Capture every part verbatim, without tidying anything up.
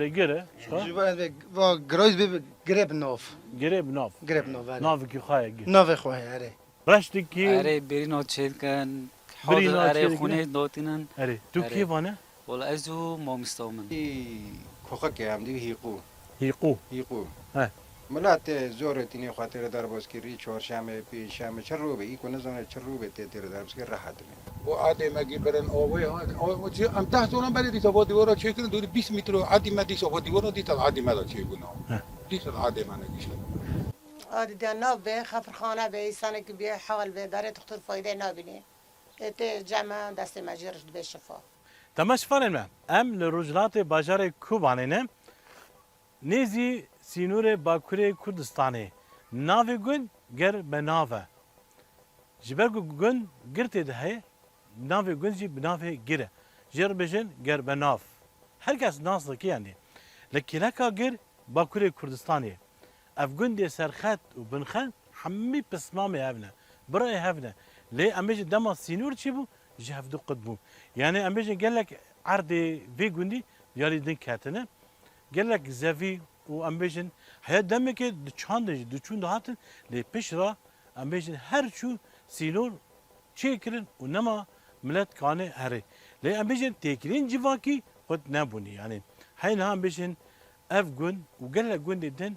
Gir e, çi? Ji bo ez va giroyz bê, girê bi nav. Girê bi nav. Girê bi nav, erê. Navikî xwe ye gir. Navê xwe ye, erê. Reş dikî. Erê, birîno çêdikin. Birîno hadir, erê, çêdikin. Xûnê dotînin. Erê, tu kî vane? Wala ez û mamosta min. Koxekê em dî hîqû. Hîqû. Hîqû. He. Milet tê zor tînê xwe têre derbas kirî, çarşemê, pêncşemê, çi rû be, î ku nizane çi rû be tê têre derbas kirî, rehet dibe. Bu adê me gî birin avê, o, o, çi, em deh salan berê dîsa va dîwara çêkirin, dûrî bîst metre adî me dîsa va dîwara dîsa adî me de çêbûna. He. Dîsa adê me negiştin. Adî de nav be, xefirxane be, îsanekî bê hal be, berê doktor fayde nabînê. Ê tê cem me, destê me jê re dibê şifa. Temaşevanên me, em li rojhilatê bajarê Kobanê ne, nêzî sînorê Bakurê Kurdistanê. Navê gund Gerbenav e. Ji ber ku gund gir tê de heye, navê gund jî bi navê gir e. Jê re bêjin Gerbenav. Her kes nas dike yanî. Li kêleka gir Bakurê Kurdistanê. Ev gundê serxet û binxet hemî pismamê hev ne, birayê hev ne. Lê em bêjin dema sînor çêbû, ji hevdu qut bû. Yanî em bêjin gelek erdê vê gundî diyarî din ketine. Gelek zevî û em bêjin heya demekê diçandin jî, diçûn dihatin, lê pişt re em bêjin her çû sînor çêkirin û nema milet kanê herê. Lê em bêjin têkiliyên civakî qut nebûnî. Yanî hey niha em bêjin ev gund û gelek gundê din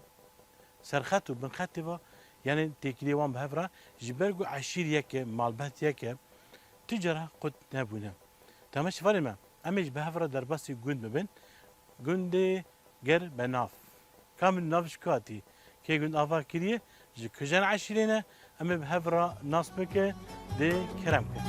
serxet û binxetê ve, yanî têkiliyê wan bi hev re ji ber ku eşîr yek e, malbet yek e, tu cara qut nebûne. Temaşevanê me, em ê ji bi hev re derbasî gund bibin. Gundê Gerbenav. Ka min nav ji ku hatî? Kê gund ava kiriye? Ji kijan eşîrê ne? Em ê bi hev re nas bike, dê kerem ke.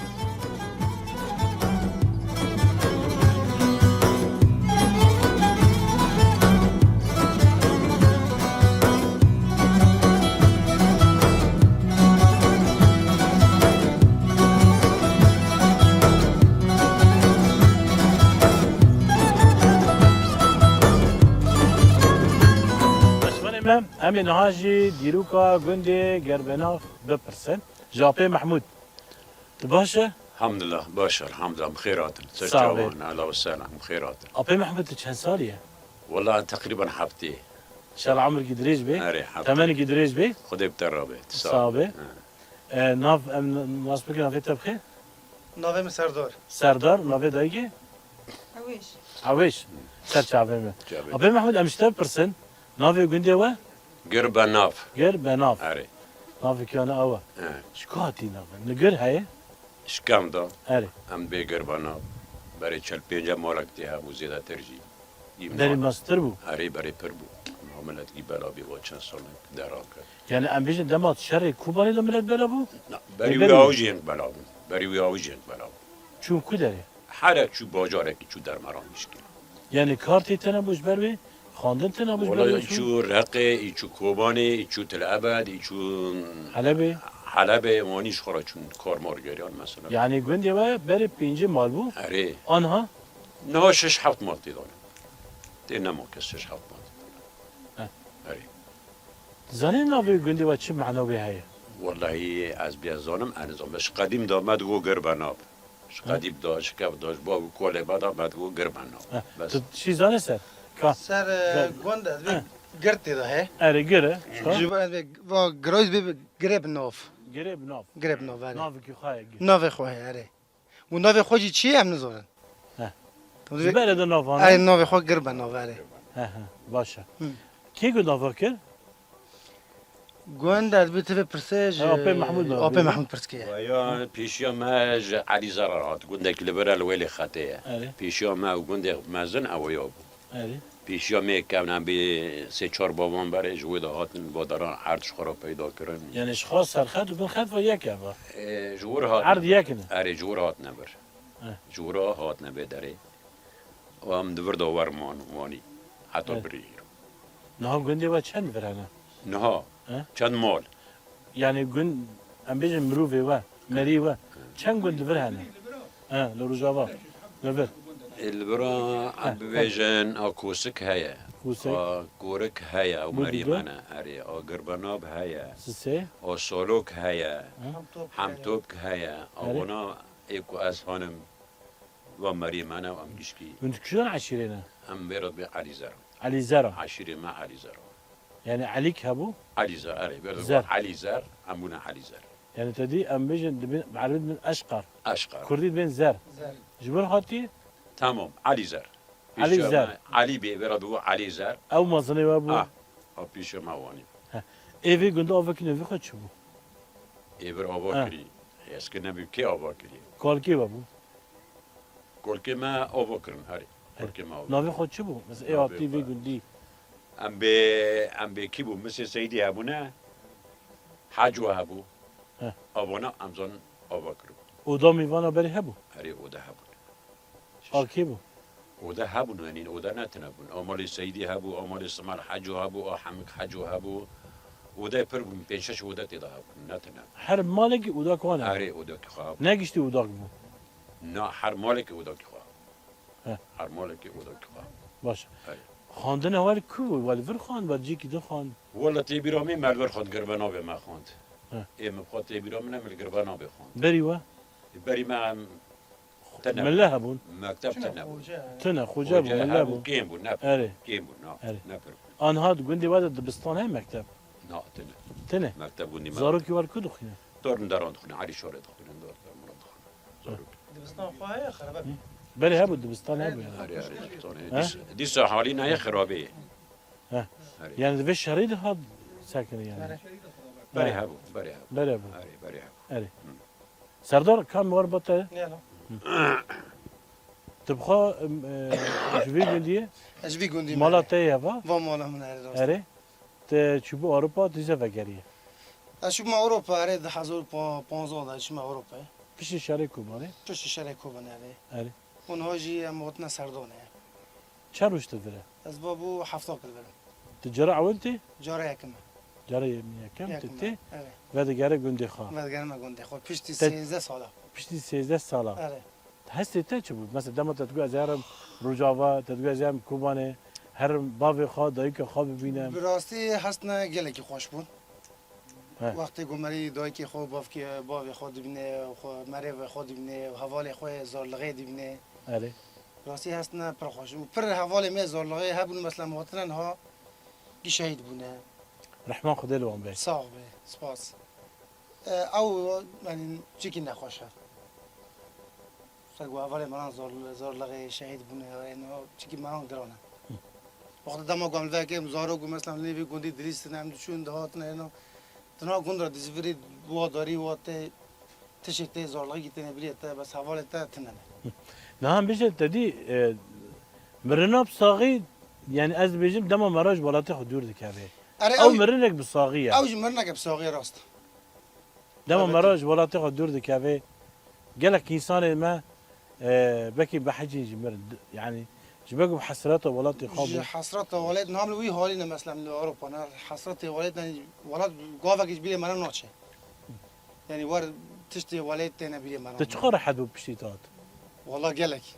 Em ê niha jî dîroka gundê Gerbenav bipirsin. Ji Apê Mehmûd. Tu baş e? Elhamdulillah, baş e, elhamdulillah. Bi xêr hatin. Ser çavan, ehla we sehla, bi xêr hatin. Apê Mehmûd, tu çend salî ye? Wela teqrîben heftê. Şala umrikî dirêj bê. Erê, heftê. Temenekî dirêj bê. Xwedê bi te re be. Tu sax be. Sax be. He. E, nav, em nas bikin, navê te bi xêr? Navê min Serdar. Serdar, navê dayikê? Ewêş. Ewêş. Ser çavê min. Çavê. Apê Mehmûd, em ji te bipirsin. Navê gundê we? Girbenav. Girbenav. Erê. Navê kiyane ew e. He. Ji ku hatî navê? Li gir heye? Ji kev de. Erê. Em bê Girbenav. Berê çel pênce malek tê hebû zêdetir jî. Î berê mestir bû? Erê, berê pir bû. Niha milet gî bela bî, va çend salek dera kir. Yani em bêjin dema şerê Kobanê de milet bela bû? Na, berî wî awî jî hênik bela bûn. Berî wî awî jî hênik bela bûn. Çûn ku derê? Here çû bajarekî çû dermeran mişkî. Yani kar tê tene bû ji ber wê? Xwendin tene bû ji ber wê çû? Wela çû Reqê, î çû Kobanê, î çû Til Ebed, î çû Helebê? Helebê, wanî ji xwe re çûn kar mar geriyan mesela. Yani gundê we berê pêncî mal bû? Erê. Anha? Niha şeş heft mal tê de ne. Tê nema kes şeş heft mal tê de ne. He. Erê. Zanî navê gundê we çi mena wê heye? Wellahî ez bê zanim, ez nizanim. Ji qedîm de me digo Girbenav. Ji qedîm de, ji kev de, ji bav û kolê me de me digo Girbenav. He. Bes. Tu şî zanî ser? Ka. Ser, e, gund ez bê gir tê de he. Erê, gir e. Ji bo ez bê va giroyz bê, girê bi nav. Girê bi nav. Girê bi nav, erê. Navikî xwe ye gir. Navê xwe ye, erê. Û navê xwe jî çi ye em nizanin. He. Ji berê de nav hane? Erê, navê xwe Girbenav, erê. He, he, baş e. Hı. Kê gund ava kir? Gund ez bê tivê pirsê ji Apê Mehmûd navê. Apê Mehmûd pirs kiriye. Waya pêşiya me ji Elî Zerar hat. Gundek li vir e, li wêlê xetê ye. Erê. Pêşiya me û gundê mezin ew ya bû. Erê. Pêşiya me kevn em bê sê çar bavan berê ji wê de hatin, baderan erd ji xwe re peyda kirin. Yani ji xwe serxet û binxet ve yek e va? Ê, ji wir hat. Erd yek ne? Erê, ji wir hatine vir. Eh. Ji wir hatine vê derê. Û em di vir de wer man, wanî. Heta birî îro. Niha gundê we çend vir hene? Niha? Eh? Çend mal? Yani gund, em bêjin mirovê we, merî we, çend gund li vir hene? He, li Rojava. Li vir. Ê, li vir a, em bibêjin, a Kosik heye. Kosik. A Korik heye, ew merî me ne. Erê, a Girbenab heye. Sisê. A Solok heye. He. Hemtopk heye. A wana ê ku ez hanim, Van meriyê me ne, em gişkî. Hûn di kîjan eşîrê ne? Em vê re dibê Elîzer. Elîzer a. Eşîrê me Elîzer a. Yani Elîk hebû? Elîzer, erê. Vê re Zer. Elîzer, em bûne Elîzer. Yani te dî em bêjin dibin, erebî dibin eşqar. Eşqar. Kurdî dibên zer. Zer. Ji bin hatî? Tamam, Elîzer. Elîzer. Pêşiya me Elî bê, vê re dibû Elîzer. Ew mezinê we bû? Ah, ew pêşiya me wanî. He. Ê vê gundê ava kî navê xwe çi bû? Ê vir ava Ha. kirî. Eske nebî kê ava kirî? Kalkê we bû? Kolkê me ava kirin, herê. Kolkê me ava. Navê xwe çi bû? Mesela ê Navê hatî vê xwe. gundî. Em bê, em bê kî bû? Misê Seydî hebûne. Haco hebû. He. Avana em zan ava kiribû. Oda mîvana berê hebû? Herê oda hebûn. A kê bû? Oda hebûn, yanî oda ne tune bûn. Amalê Seydî hebû, amalê Simal Haco hebû, a Hemik Haco hebû. Odayê pir bûn, pênc şeş oda tê de hebûn, ne tune. Her malekî odak wan e. Erê, odakî xwe hebû. Ne giştî odak bû. Na, her malekî odakî xwe hebû. He. Her malekî odakî xwe hebû. Baş. Erê. Xwendina wer ku bû? Wer li vir xwend, wer cîkî din xwend? Wela tê bîra min me li vir xwend, gerbe navê me xwend. He. Ê min xwe tê bîra min e, min li gerbe navê xwend. Berî we? Berî me em Tune Mille bûn. hebûn. Mekteb tune bûn. Tune, xoce bû, Xoce mille hebû, bû. kêm bû, ne pir. Erê. Kêm bû, na, Erê. ne pir bûn. Anha di gundê we de dibistan heye mekteb? Na, tune. Tune. Mekteb gundî me. Zarokî wer ku dixwîne? Dor li deran dixwîne, Elî Şorê dixwîne, dor li deran dixwîne. Zarok. Dibistan xwe heye, xerebe. Berê hebû, dibistan hebû yani. Erê, erê, dibistan heye. He? Dîs-, dîsa halî neye xirabê. He. Erê. Yani di vê şerî de hat sekine yani. Berê He. hebû, berê hebû. Berê hebû. Erê, berê hebû. Erê. Hı. Serdar, kam war bate? Yala. Tu bi xwe, em, e, ji vî gundî yê? Ez ji vî gundî me. Mala te ye, va? Va mala min, erê, rast. Erê. Te çûbû Ewropa, tu zê vegeriye? Ez çûbûme Ewropa, erê, di hezar û panzdeh de çûme Ewropayê. Piştî şerê Kobanê? Piştî şerê Kobanê, erê. Erê. Û niha jî em hatine Serdanê. Çend roj tu vir e? Ez va bû hefta kil vir im. Tu cara ewil tê? Cara yekim e. Cara ye-, yekem tu Yekim e, tê? Evet. Vedigere gundê xwe. Vedigere me gundê xwe. Piştî Te sêzdeh sala. Piştî sêzdeh sala. Evet. Hestê te çi bû? Mesela dema te digot ez herim Rojava, te digot ez herim Kobanê, herim bavê xwe, dayika xwe bibînim. Bi rastî hestine gelekî xweş bûn. He. Wextê ku merî dayikê xwe, bavkê, bavê xwe dibîne, xwe, merêvê xwe dibîne, hevalê xwe, zarlixê dibîne. Erê. Rastî hestine pir xweş. Û pir hevalê me zarlixê hebûn, mesela, hatine niha kî şehîd bûne. Rehman Xwedê li wan be. Sax be, spas. E, ew, yanî, çikî nexweş e. Ser ku hevalê me nan zor, zorlixê şehîd bûne, yanî, o çikî me nan giran e. Wexta dema ku em li vekê em zarok bû, mesela, li vî gundî dilîstine, em diçûn, dihatine, êno, di nav gund re dizîvirî wa darî wa tê, tiştê tê, zorlixî têne birî te, bes hevalê te tune ne. Niha em bêjin te dî, e, mirina bi saxî, yani ez dibêjim dema mera ji welatê xwe dûr dikeve. Erê, Ew ew, mirinek bi saxî ye. Ew ji mirineke bi saxî ye, rast. Dema Tabii mera ki. ji welatê xwe dûr dikeve, gelek însanên me, e, belkî behecîn jî mirin. D-, yani, ji ber ku bi hesreta welatê xwe Ji bû. hesreta welat, niha em li wî halî ne, mesela, em li Ewropa ne. Hesretê welat, yani, welat gavekî ji bîrê me re naçe. Yani, wer tiştê welat têne bîrê me re. Te çiqas rehet bû piştî te hat? Wala gelek.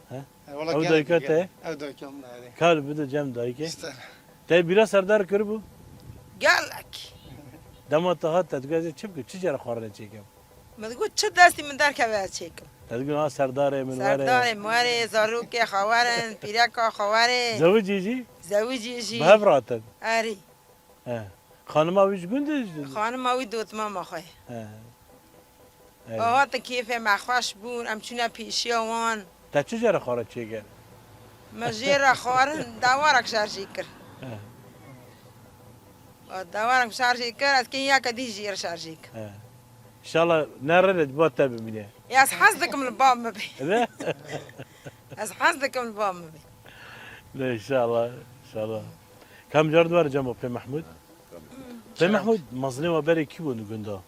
He? He, wala Ew gelek, dayika gelek. te? Ew dayika min, erê. Kar bide cem dayikê. İşte. Te bîra Serdar kiribû? Gelek. Dema te hat, te digot ez ê çi bikim? Çi cara xwarinê çêkim? Min digot, çi destî min derkeve ez çêkim. Te digot, ha, Serdarê min were. Serdarê min were, zarokê xwe werin, pîreka xwe were. Zewicî jî? Zewicî jî. Bi hev ratin? Erê. He. Xanima wî ji gund e? Xanima wî dotmama xwe. He. Evet. Hatin kêfê me xweş bûn, em çûne pêşiya wan. Te çi jê re xwarin çêkir? Me jê re xwarin dewarek şerjî kir. He. Dewarek şerjî kir, ez kêyeke dî jê re şerjî kir. He. Înşallah ne rê ne ba te bimîne. Ya ez hez dikim li ba min bê. Ne? Ez hez dikim li ba min bê. Ne, înşallah, înşallah. Kam car duwar cem o Pê Mehmûd? Pê Mehmûd, mezinê we berê kî bûn di gunda?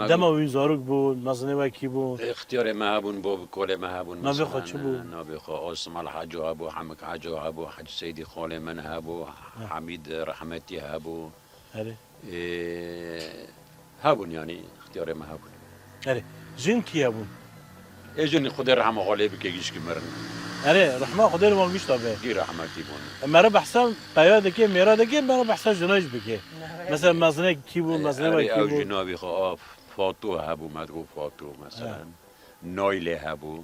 Dema wî zarok bûn, mezinê we kî bûn? Ê, xtiyarê me hebûn, bavê kolê me hebûn, Navê xwe mesela, çi bû? navê xwe Osman Haco hebû, Hemik Haco hebû, Hecî Seydî xalê min hebû, Hemîd Rehmetî hebû. Erê. Ê, hebûn, yanî, xtiyarê me hebûn. Erê. Jin kî hebûn? Ê, jin Xwedê rehma xwe lê bike, gişkî mirin. Erê, rehma Xwedê li wan gişta be. Gî rehmetî bûn. Mere behsa peya dike, mêra dike, mere behsa jina jî bike. Mesela mezinek kî bû, mezinek Erê, kî ew bû? jî navê xwe a Fato hebû, me digot Fato, mesela. He. Naylê hebû.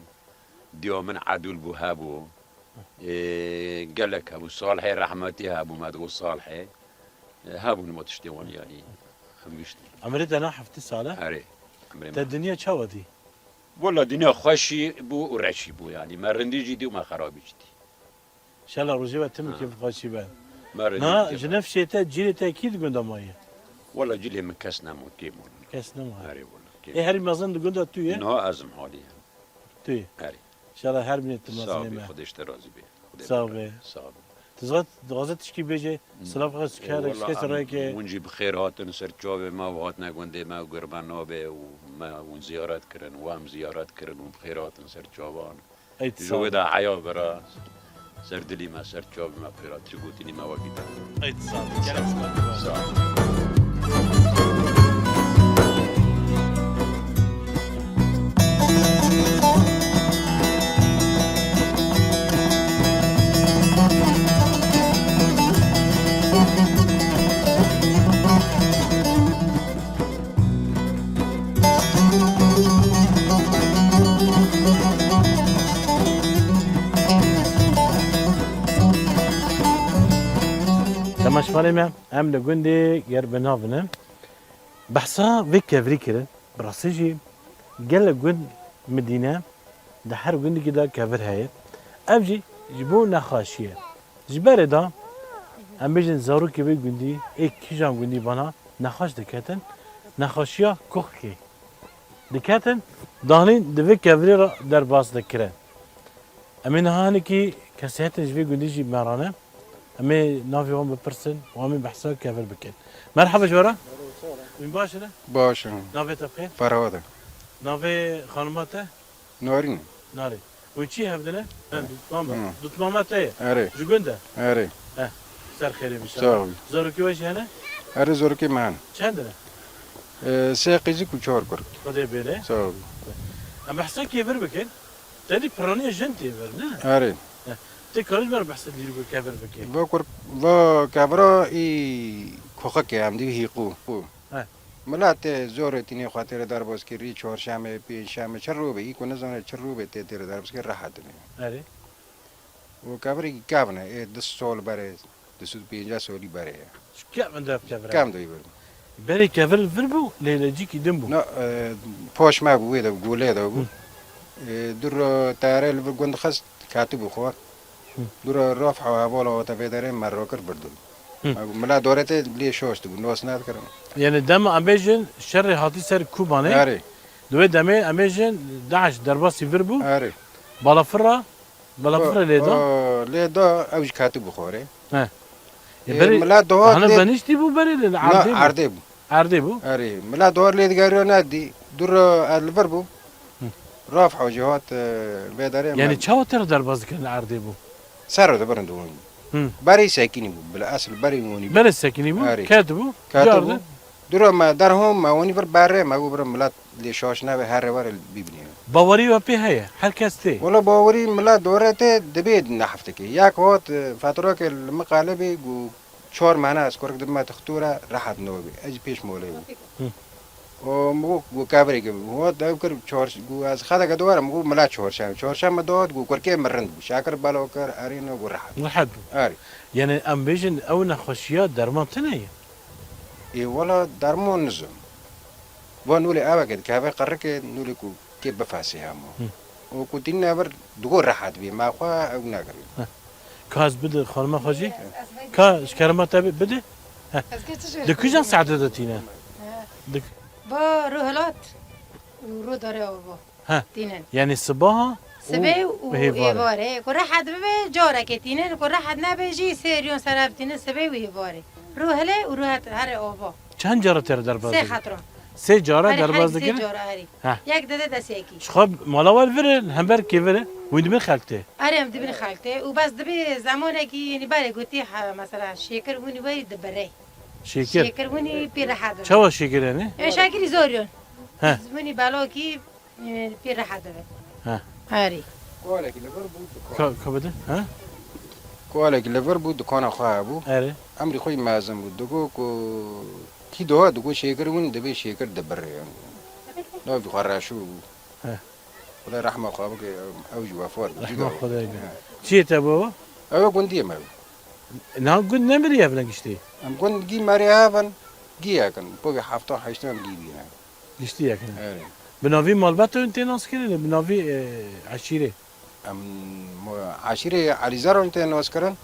Diya min Edûl bû, hebû. Ê, gelek hebû. Salihê rehmetî hebû, me digot Salihê. Ê, hebûn ma tiştê wan, yanî. Em giştî. Emrê te na heftê sal e? Erê. Emrê Te me. Dinya çawa dî? Wela dinya xweşî bû û reşî bû, yanî. Me rindî jî dî û me xerabî jî dî. Şela rojê we tim Ha. kêf xweşî be. Me rindî Na, kêf ji xweşî. Nefşê te, cîrê te kî di gunda maye? Wela cîrê min kes nemo, kêm bûn. Kes nema. Erê wela, kêm. Ê herî mezin di gunda tu ye? Na, ez im halî ye. Tu ye? Erê. Şela her binê tu Sağ mezin ol, me. Xwedê ji te razî be. Xwedê Sağ be. Sağ ol. Tu zat, dixwaze tişkî bêje, Hı. silav xwe Ê, şikar, wela şikes em rayke. Hûn jî bi xêr hatin ser çavê me û hatine gundê me û girme nabê û me hûn ziyaret kirin û em ziyaret kirin û bi xêr hatin ser çavan. Ey, Ji wê de heya bira ser dilî me, ser çavê me pêra tişt gotinî me wekî te. Ey, sağ ol. Sağ ol. Temaşevanê me, em li gundê Gerbinav ne. Behsa vê kevirî kirin. Bi rastî jî gelek gund min dîne, di her gundikî de kevir heye. Ev jî ji bo nexweşiyê. Ji berê de, em bêjin zarokê vê gundî, ê kîjan gundî vana nexweş diketin, nexweşiya kuxkê diketin, danîn di vê kevirê re derbas dikirin. Em ê niha hinekî kesayetên ji vê gundî jî me re ne. Em ê navê wan bipirsin û em ê behsa kevir bikin. Merhaba ji we re. Hûn baş in? Baş in. Navê te bi xêr? Ferhad e. Navê xanima te? Narîn. Narîn. Hûn çi hevdin e? He, dutmama. Hı. Dutmama te ye? Erê. Ji gund e? Erê. He. Ser xêrê bî. Sağ ol. Zarokê we jî hene? Erê, zarokê me hene. Çend in e? Ee, sê qîzik û çar kurd. Xwedê bêre. Sağ ol. Em behsa kevir bikin. Tenê piraniya jin tê vir, ne? Erê. He. Tê karî ji me re behsa dîrok û kevir bikê. Va kur-, va kevira î koxekê em dî hîqû. He. Milet tê zorê tînê xwe tê re derbas kirî, çarşemê, pêncşemê, çi rû be, î ku nizane çi rû be tê, tê re derbas kirî, rehet dibe. Erê. Û kevirekî kevn e, ê du sal berê, du sed û pêncî solî berê ye. Ji kevn de kevir e? Kevn de yê vir. Berê kevir li vir bû, lê li cîkî din bû. Na, e, paş me bû, wê de bû, golê de bû. Hı. E, dûr teyarê li vir gund xist, ketibû xwar. Hı. Dûr raf hewa hevala hate vê derê me rakir birdir. Hı. Me got, mila dore tê lê şaş dibû, nas nedikirin. Yani dema em bêjin şerê hatî ser Kobanê. Erê. Di wê demê em bêjin DAIŞ derbasî vir bû. Erê. Balafir re Balafir re lê da? O, lê da, ew jî ketibû xwarê. He. Ê, Ê, berê, mila dawat hana lê beniştî bû berê lê, Na, erdê bû. Erdê bû. Erdê bû? Erê, mila dawat lê digeriya nedî, dûr, e, li vir bû. Hı. Raf hewce hat, e, vê derê Yani me çawa te re derbas dikirin erdê bû? Ser de birin dûn. Hı. Berê sekinî bû, bila esil berê wanî bû. Berê sekinî bû, Erê. Ketibû, Ketibû. Dûra me derhom, me wanî vir berê, me got, "Bira milet lê şaş nebe, here were bibîne." Bawerî we pê heye, her kes tê. Wala bawerî milet dore tê dibê ne heftekê. Yek hat, e, fetrake li min qelibê, got, "Çar mehne ez kurik dibime tixtûre, rehet nabê." Ez jî pêş molê bû. Hı. O, min got, got, "Kevirê ke." Hat ew kir, çar, got, "Ez xeteke dore," min got, "Milet çarşem." Çarşem me dihat, got, "Kurikê min rind bû." Şakir belo kir, erê ne, got, "Rehet." Rehet bû. Erê. Yani em bêjin ew nexweşiya derman tune ye? Ê, wela derman nizim. Va nûlê eweke dikeve qirikê nûlê ku kê bifesê hema. Hı. Û ku tînine vir digo rehet bî, me xwe ew nekirî. Hı. Ka ez bide xanima xwe jî? Ka ji kerema te bi-, bide? Hı. Ez ke çi Di kujan saete de tîne? Hı. Di Ba ruhilat û ru dare ava. He. Tînin. Yani sibaha û Sibê û êvarê. Êvarê. Ku rehet bibe, carekê tînin. Ku rehet nebe jî sêriyon sere tînin sibê û êvarê. Ruhile û ruhet here ava. Çend cara te re derbas Sê dikin? Xetron. Sê cara Herî, derbas herî sê dikin? Cara herî. Heh. Yek dide desekî. Ji xwe mala we li vir e, li hember kê vir e? Hûn dibin xelk tê? Erê, em dibin xelk tê. Û bes dibê zemanekî, yani berê gotî, he, mesela şêkir hûnî werî dibirê. Şêkir? Şêkir hûnî pê rehet dibe. Çawa şêkir yani? E, şakirî zor yon. He. Hûnî belokî Ê, pê rehet dibe. He. Erê. Kolekî li vir bû dikon. Ka, ka bide? He? Kolekî li vir bû, dikona xwe hebû. Erê. Emrî xwe yî mezin bû. Digo ku kî doha, digo şêkir hûnî dibê şêkir dibirê. Navî xwe Reşo bû. He. Xuda rehma xwe bike, ew jî wefat bû, Rehma cuda bû. Xwedayê bike. He. Çiyê te bû? Ew ê gundiyê me bû. Niha gund nemiriye ev ne giştî? Em gund gî merê hev in, gî yek in. Bo vê hefta heşta em gî bîne. Giştî yek in. Evet. Bi navî malbetên tê naskirin, bi navî, e, eşîrê? Em mo-, eşîrê Elîzeran tê naskirin.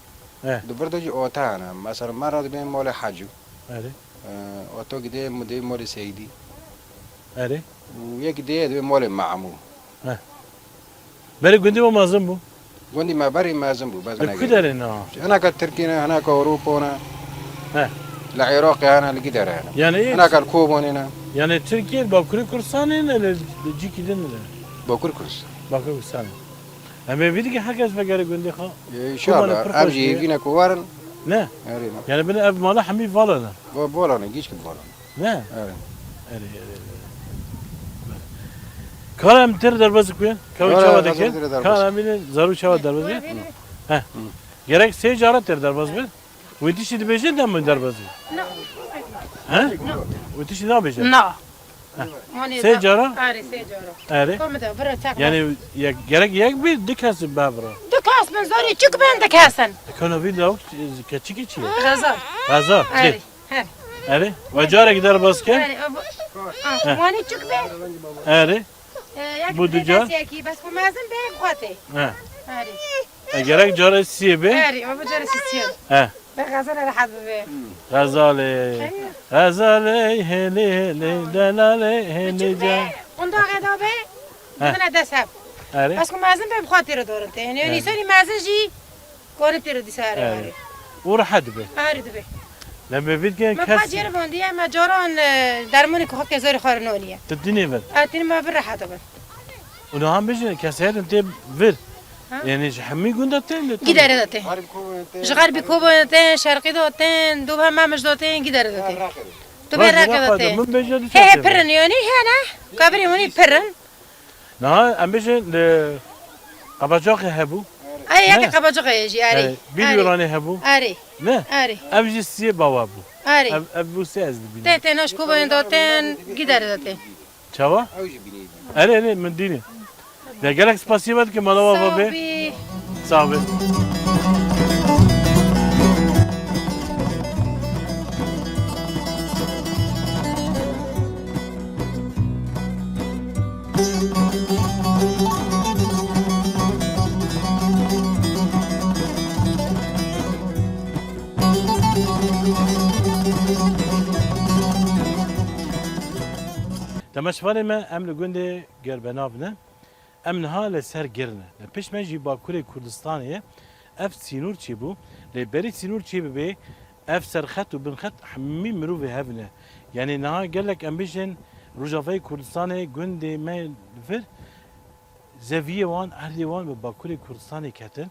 He. Di vir de jî ote hene. Mesela me re dibê malê Hecû. Erê. Ee, oto gidê, dibê malê Seydî. Erê. Û yek dê dibê malê Mamû. He. Berê gundî we mezin bû? Gundî me berê mezin bû, bes Li ku negirî. Derê ne? Hineka Tirkî ne, hineka Ewropa ne. He. Li Iraqê hene, li gî derê hene. Yani Hineka li Kobanê ne. Yani Tirkiye, Bakurê Kurdistanê ne, li, li cîkî din ne? Bakur Kurdistan. Bakurê Kurdistanê. Em ê vî dikî herkes vegere gundê xwe. Ee, Ku mane inşallah, pir em xweş jî diye. Hêvî ne ku werin. Ne? Erê ne. Yani bin ev mala hemî vala ne? Va-, vala ne, gîşkî vala ne. Ne? Erê. Erê, erê, erê. Kara em têr derbas bikin. Kara Kara çawa em dikin? Têr derbas. Kara em bînin zarû çawa derbas bikin? He. Gerek sê cara têr derbas bin. Wê tiştî dibêje dem min derbas bin. He? Wê tiştî nabêje. Na. Heh. Sê cara? Erê, sê cara. Erê. Komida, bira çak. Yani, ya, gerek yek bî, du kes in bevra. Du kes bin, zorî çik bin, du kes in. Kana vî lawk, keçikî çi ye? Xezal. Xezal, Erê. çi? He. Erê. Ve carek derbas ke? Erê, o bu-, ah, He. Wanî çik bin? Erê. E, yek Bu du car? Kes yekî, bes ku mezin be, xwetê. He. Erê. E, gerek cara siyê be? Erê, o bu cara sisiye. He. Be Xezalê rehet bibe. Xezalê. Xeyr. Xezalê, hêlê, hêlê, delalê, hêlê Biçûk be, ca. Qundaxê da be, He. Bidine dest hev. Erê. Bes ku mezin be, bi xwe têre dorin te. Yani, Erê. Însanî mezin jî, kore têre dîsa erê Erê. Erê. Û rehet be. Erê dibe. Lem be vît gen Me kes pa cêre bandiye, me caran, e, dermanê ku xwe ke zerê xwe re noniye. Tu dinê bin. E, tînî me bir rehet bin. Û niha bijî kesayetên tê vir. Ha? Yani ji hemî gunda tên de Gî dere de tên. Ji Xerbî Kobanê tên, Şerqî de tên, Dubhe Memiş de tên, gî dere de tên. Tu bê Raqê de tên. Min bêje du He he, pirin yani, he ne? Kavirê hûnî pirin. Niha em bijî li Qebacaxê hebû. Ay, yekê Ne? Qebacaxê jî, erê. Erê. Bîlûranê hebû. Erê. Ne? Erê. Ev jî siyê bawa bû. Erê. Ev, ev bû sê ez dibînim. Te, te naş Kobanê de tên, gî dere de tên. Çawa? Ew jî bînî. Erê, erê, min dînî. Ya gelek spasiyê we dikim, mala we Sağ bê. Bî. Sağ bê. Temaşevanê me, em li gundê Gerbenav ne. Em niha li ser gir ne. Li pişt me jî Bakurê Kurdistanê ye. Ev sînor çêbû. Lê berî sînor çêbibe, ev serxet û binxet hemî mirovê hev ne. Yanî niha gelek em bijin Rojavayê Kurdistanê gundê me li vir zeviyê wan, erdê wan bi Bakurê Kurdistanê ketin.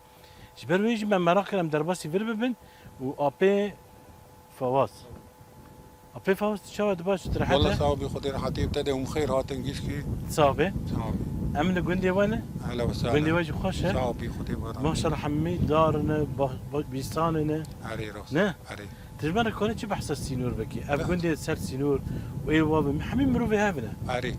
Ji ber wê jî me meraq kir em derbasî vir bibin û apê Fawaz. Apê Fawaz, tu çawa, tu baş, tu rehet Wala e? Sağ ol, bi Xwedê rehetî, te de hûn xêr hatin gişkî. Sağ be. Sağ ol. Em li gundê we ne? Ehla ve sahla. Gundê we jî xweş e? Sağ ol, bi Xwedê we re. Maşallah hemî dar ne, ba-, ba-, bîstan ne. Erê rast. Ne? Erê. Tu ji me re kare çi behsa sînor bikî? Ev Be- gundê ser sînor û ê wa bi hemî mirovê hev ne. Erê.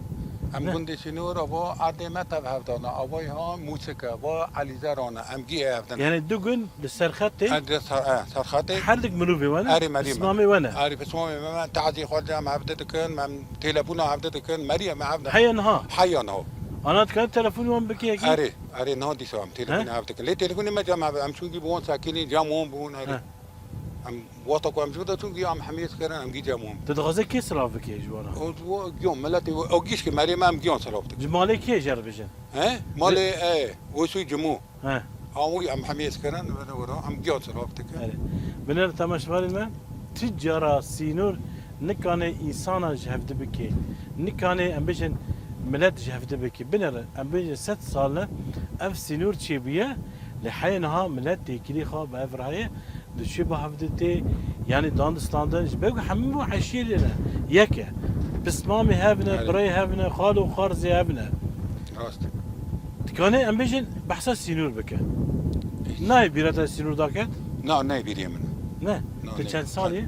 Em Ne? gundê sînor, ava erdê me tev hevdana, avayê ha Mûsik e, va Elîzeran e, em gî ev din. Yani du gund li ser xetê. Erdê ser, e, ser xetê. Her dik mirovê we ne? Erê, merî me. Pismamê we ne? Erê, pismamê me, me tazî xwe em hevde dikin, em telefona hevde dikin, merî me hevde. Heya niha? Heya niha. Ana dikare telefon wan bikî yekî? Erê, erê, niha dîsa em telefona He? hevde dikin. Lê telefonê me cem hevde, em çûn gî bi wan sekinî, cem wan bûn, erê. He. Em wexta ku em ji vir de çûn, gî em hemiyê dikerin, em gî cem wan. Tu dixwazî kê silav bikê ji wana? O, o giyon miletê, o gîşkê merê me em giyon silav dikin. Ji malê kê jê re bijin? He? Malê, e, Wesûy Cimû. He. Awî em hemiyê dikerin, were were, em giyon silav dikin. Erê. Binêre temaşevanên me, tu cara sînor nikane însana ji hevdi bikê. Nikane em bijin milet ji hevdi bikê. Binêre, em bijin sed sal ne ev sînor çêbûye, lê heye niha milet têkilî xwe bi ev rayê diçû bi hevdi tê, yanî dandistandin, ji ber ku hemû eşîrê ne, yek e. Pismamê hev ne, Erê. birayê hev ne, xal û xwarzê hev ne. Rast. Dikanê em bêjin behsa sînor bike. Nayê bîra te sînor daket? Na, nayê bîrê min. Ne? Na, Tu nayê. çend salî?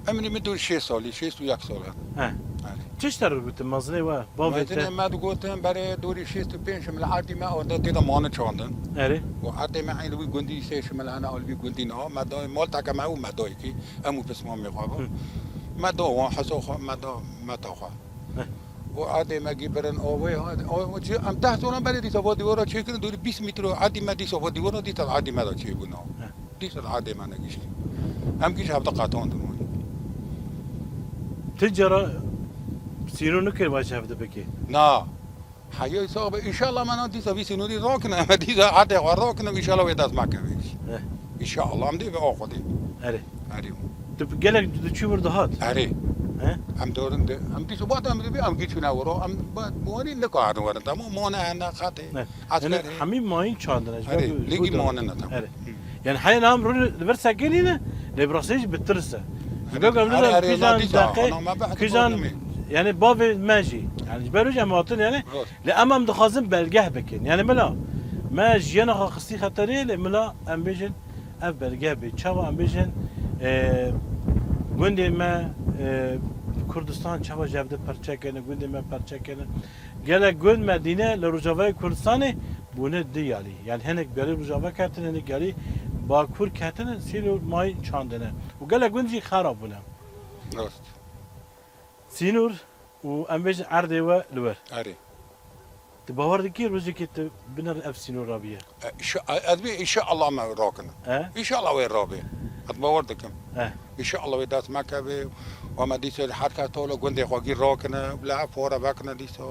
Em ê min dû şêst salî, şêst û yek sal e. He. Erê. Çi ji te re gotin mezinê we, bavê te? Mezinê me digotin, berê dorî şêst û pênc şimil erdî me, orada tê de mane çandin. Erê. Û erdê me eyn li wî gundî sê şimil hene, li wî gundî niha. Me da, malteke me û me dayikî, em û pismamê xwe bû. Hı. Me da wan hesa xwe, me da meta xwe. Heh. Û erdê me gî birin avê, ha, o, o, çi, em deh salan berê dîsa va dîwara çêkirin, dorî bîst metre erdî me dîsa va dîwara dîsa erdî me de çêbûna. Heh. Dîsa erdê me negiştî. Em gî ji hevde qetandin wan. Ti cara sînor nikir va ji hevde bikê? Na. Heyê sax be, înşallah me na dîsa vî sînorî rakine, me dîsa erdê xwe rakine, înşallah wê dest me keve. Heh. Înşallah, em dê ve a Xwedê. Erê. Erê. Tu gelek diçû wir dihat? Erê. He? Em dorin de, em dîsa bat em dibî, em gî çûne wiro, em ba, wanî nikarin werin, tamam, mane hene, xetê, ne, esker yani hê. Hemî mayîn çandine, ji ber Erê, ku lêgî rû de mane ne, tamam. Erê. Hı. Yani heyên am rû li vir sekinî ne, lê bi rastî jî bi tirs e. Ji ber ku em Erê, nizan erê, kîjan na dîsa, deqe, ana me behs kîjan, yani bavê me jî. Yani ji ber wî jî em hatin yani. Rast. Lê em, em dixwazin belgeh bikin. Yani mila, me jiyana xwe xistî xeterê, lê mila em bêjin, ev belge bê. Çawa em bêjin, e, gundê me, e, Kurdistan çawa ji hev de perçe kirine, gundê me perçe kirine. Gelek gund me dîne li Rojavayê Kurdistanê bûne du yalî. Yani hinek berê Rojava ketine, hinek yalî Bakur ketine, sînor mayîn çandine. Û gelek gund jî xera bûne. Rast. Sînor û em bêjin erdê we li wir. Erê. Tu bawer dikî rojekê tu binir ev sînor rabiye? E, înşa-, e, ez bê înşallah me rakin. E? Înşallah wê rabê. Ez bawer dikim. E. Înşallah wê dest me kevê. Wa me dîsa her kes tolo gundê xwe gî rakine. Bila ev fore vekine dîsa.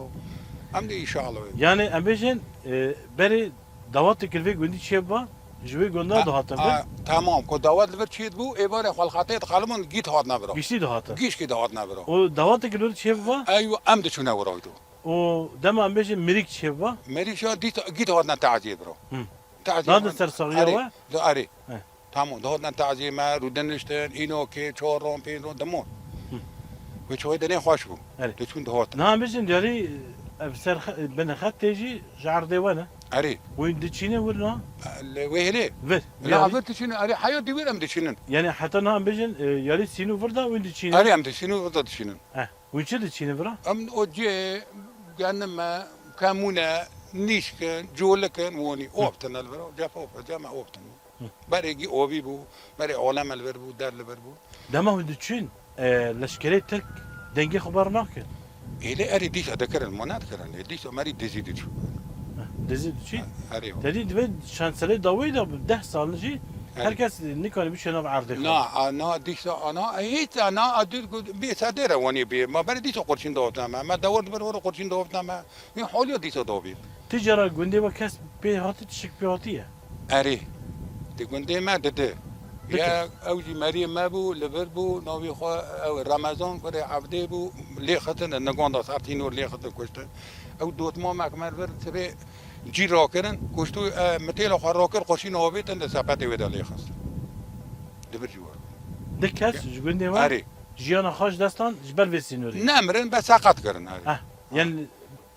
Em dê înşallah wê. Yani em bêjin, e, berê Dawetê li vê gundî çêbiba, ji wê gunda dihatin vir. A, tamam, ku dawet li vir çêdibû, êvarê xwe li xetê dixelimin, gît hatine vira. Giştî dihatin. Giştî dihatine vira. Û dawetê li vir çêbiba? Eywa, em diçûne wira dû. Û dema em bêjin mirîk çêbiba? Mirîk şa dît, gît hatine taziyê vira. Hı. Taziyê. Dadin ser saxiya we? Erê. He. Tamam, dihatin taziyê me, rûdiniştin, îno kê, çar ron, pênc ron, dimon. Hı. Wê çawê denê xweş bû. Erê. Diçûn dihatin. Niha em bêjin, diyarî, ev ser xe-, binê xetê jî ji erdê we ne? Erê. Wî diçîne wir na? Li wê hilê? Vir. La vir diçîne, erê, heya dî wir em diçînin. Yani heta niha em bêjin, e, yarî sînû vir da wî diçîne? Erê, em diçînin, vir da diçînin. Eh, wî çi diçîne vira? Em o cê, genime, kemûne, nîşkin, colikin, wonî, Hı. Optin el vira, cefa optin, cema optin. Hı. Berê gî ovî bû, berê alem li vir bû, der li vir bû. Dema hûn diçûn, e, leşkerê Tirk dengê xwe bar nakin? Êlê erê dîsa dikirin, ma nedikirin. Ê dîsa merî dizî diçû. Heh, dizî diçû? Erê. Te dî divê şanselê dawî de bi deh sal jî Erê. Her kes nikanî biçe nav erdê xwe. Na, a, na, dîsa, ana, e, hiç, ana, a, dûr got, bê sedê re wanî bê. Ma berê dîsa qurşîn dawetna me. Me dewar dibir were qurşîn dawetna me. Wî holiya dîsa dawî. Ti cara gundê we kes pê hati, tişik pê hatiye? Erê. Di gundê me didi. Didi. Ya ew jî meriyê me bû, li vir bû, navê xwe ew Remezan kurê Evdê bû, lê xitin, li Niganda ser tînor lê xitin kuştin. Ew dotmamek me li vir sibê cî rakirin, kuştû, e, mitêla xwe rakir, xweşî navêtin, di sepetê wê de lê xist. Di vir jî we. Di kes ji gundê we Erê. Jiyana xwe ji destan ji ber vê sînorê. Nemirin, be seqet kirin, erê. Heh, yani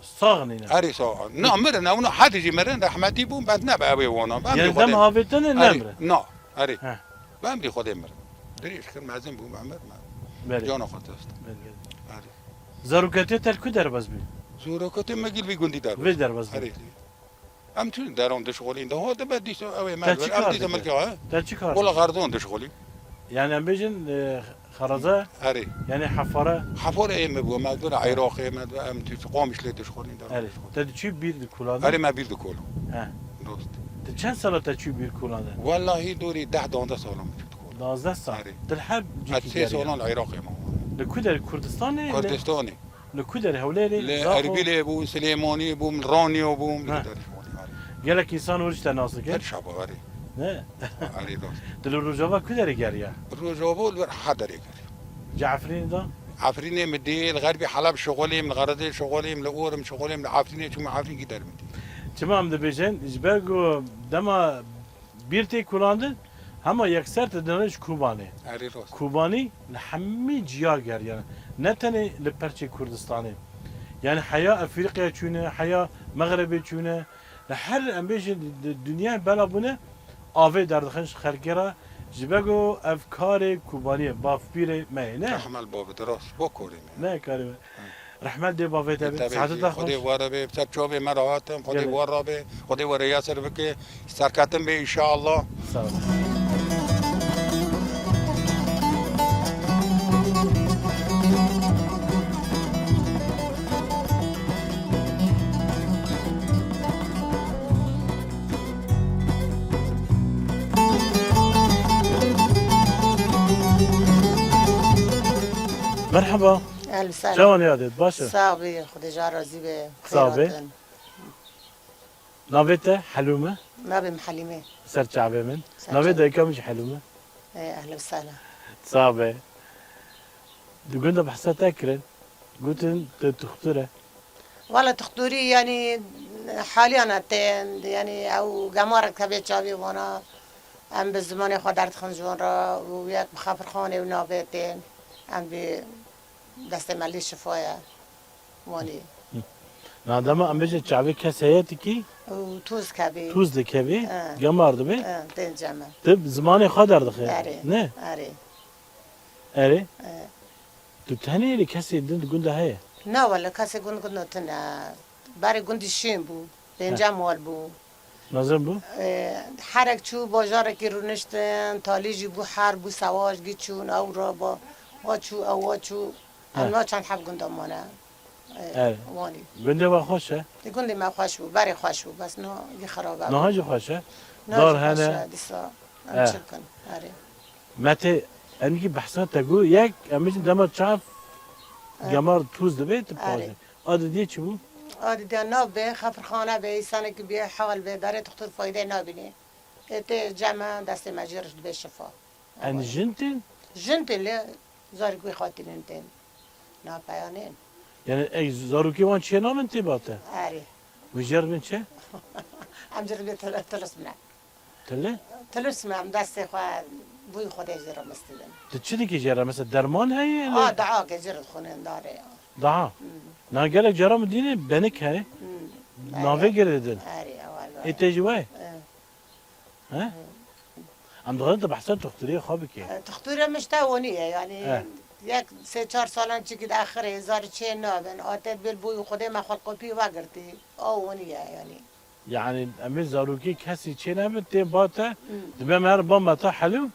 Sax nîne. Erê sax. Na mirin, ew na hedî jî mirin, rehmetî bûn, bes nebe ew ê wana. Be emrî Xwedê. Yani dem avêtine Erê, nemirin. Na, erê. Heh. Be emrî Xwedê mirin. Dirêj kir, mezin bûm, emir me. Belê. Cana xwe test. Belê, belê. Erê. Zaroketê te li ku derbas bî? Zaroketê me gîl vî gundî derbas. Vê derbas bî. Erê. Em çûn deran dişxulîn, de hate be dîsa ew ê me Te çi ver, em kar dîsa dikir? Milkê xwe. Te çi kar Wala dikir? Xerzon dişxulîn. Yani em bêjin, e, Xeraza? Erê. Yani hefare? Hefare ê me bû, me dûra Erê. Iraqê me dû, em tu Qamişlê dişxulîn, deran Erê. Dişxulîn. Te diçû bîr dikolandin? Erê, me bîr dikolan. He. Dost. Te çend sala te çû bîr kolandin? Wallahî dorî deh danzeh sala min çû dikolan. Danzdeh sal. Erê. Te li her cîkî geriya? Ez sê salan li Iraqê me. Li ku derê Kurdistanê? Kurdistanê. Li ku derê Hewlêrê? Li Zaxo? Erbilê bû, Silêmaniyê bû, Raniyê bû, li Ha. derê Şolî, erê. Gelek însan wer ji te nas dike? Her şaba, erê. Ne? Erê, dost. Tu li Rojava ku derê geriya? Rojava li wer ha derê geriya. Ci Efrînê de? Efrînê min dî, li Xerbî Heleb şixulîm, li Xeredê şixulîm, li Orim şixulîm, li Efrînê çûm, Efrîn gî dermidî. Çima em dibêjin? Ji ber ku dema Bîr tê kulandin, hema yekser te dinêre ji Kobanê. Erê rast. Kobanî li hemî ciya geriyane. Ne tenê li perçê Kurdistanê. Yani heya Efrîqya çûne, heya Mexrebê çûne. Li her em bêjin di, di dinyayê bela bûne, avê derdixin ji xelkê re, Ji be ku ev karê Kobaniyê, bavpîrê me ye, ne? Rehmet bavê te, rast, bo korê me. Ne karê me. Rehmet dê bavê te be. Saete te xweş. Xwedê were be, ser çavê me rahatim, Xwedê were be, Xwedê were ya ser bike, serketin be inşallah. Sağ ol. Merhaba. Ehl selam. Çawan yadêt, baş e? Sağ be, Xwedê car razî be. Sağ be. Xeyratin. Navê te Helûm e? Navê min Helîm e. Ser çavê min. Ser çavê. Navê dayika min jî Helûm e. Ê, ehlen sehlen. Sağ be. Di gund de behsa te kirin. Gotin tu tuxtur e. Wala tuxturî, yanî, haliyan e tên, yanî, ew gemarek tevê çavê wana. Em bi zimanê xwe derdixin ji wan re û yek bi xefirxanê û navê tên. Em bi destê me lê şifa ye. Wanî. Na dema em bêje çavê kes heye tikî? Û tûz kevî. Tûz dikevî, he, gemar dibê. He, tên cem e. Tu bi zimanê xwe derdixî. Erê. Ne? Erê. Erê? E. Tu tenê lê kesê din di gund de heye? Na wele kesê gund gund tune. Berê gundî şîn bû. Pênce mal bû. Mezin bû? E, herek çû bajarekî rûniştin, talî jî bû herb û sewaş gî çûn, ew ra ba, wa çû, ew wa çû. He. Em na çend heb gunda mane. E, evet. Wanî. Gundê we xweş e? Di gundê me xweş bû, berê xweş bû, bes no yî xerab e. Niha jî xweş e? Niha jî xweş e, dîsa em çi bikin? Erê. Metê, em kî behsa te got, yek, em bêjin dema çav, he, gemar tûz dibe, tu paşê. A didiyê çi bû? A didiya nav be, xefirxane be, îsanekî bê hal be, berê tuxtur fayde nabînê. Ê tê cem e, destê me jê re dibe şifa. En jin tên? Jin tên lê zarokê xwe tînin tên. Na peyanên. Yani ey zarokê wan çê nabin tê bate? Erê. Wî jê re bin çi? Em jê re bê tele-, tilis bine. Tele? Tilis me, em destê xwe bûyî Xwedê jê re mistibin. Tu çi dikî jê re? Mesela derman heye? A, dua ke jê re dixwînin darê. Daha? Hmm. Na gelek cara min dîne benik heye. Hmm. Navê girê din. Erê, ewel. Ê tê jî we? E. He? Em dixwazin tu behsa tuxturiyê xwe bikî. E, tuxturê min ji te wanî ye, yanî, he, yek sê çar salan çikî di axirê zarî çê nabin, a te bil bûyî Xwedê me xwe qopî vegirtî, a wanî ye, yanî. Yanî, em ê zarokê kesî çê nebin, tên ba te, hmm, dibe me her ba me ta helû, hmm,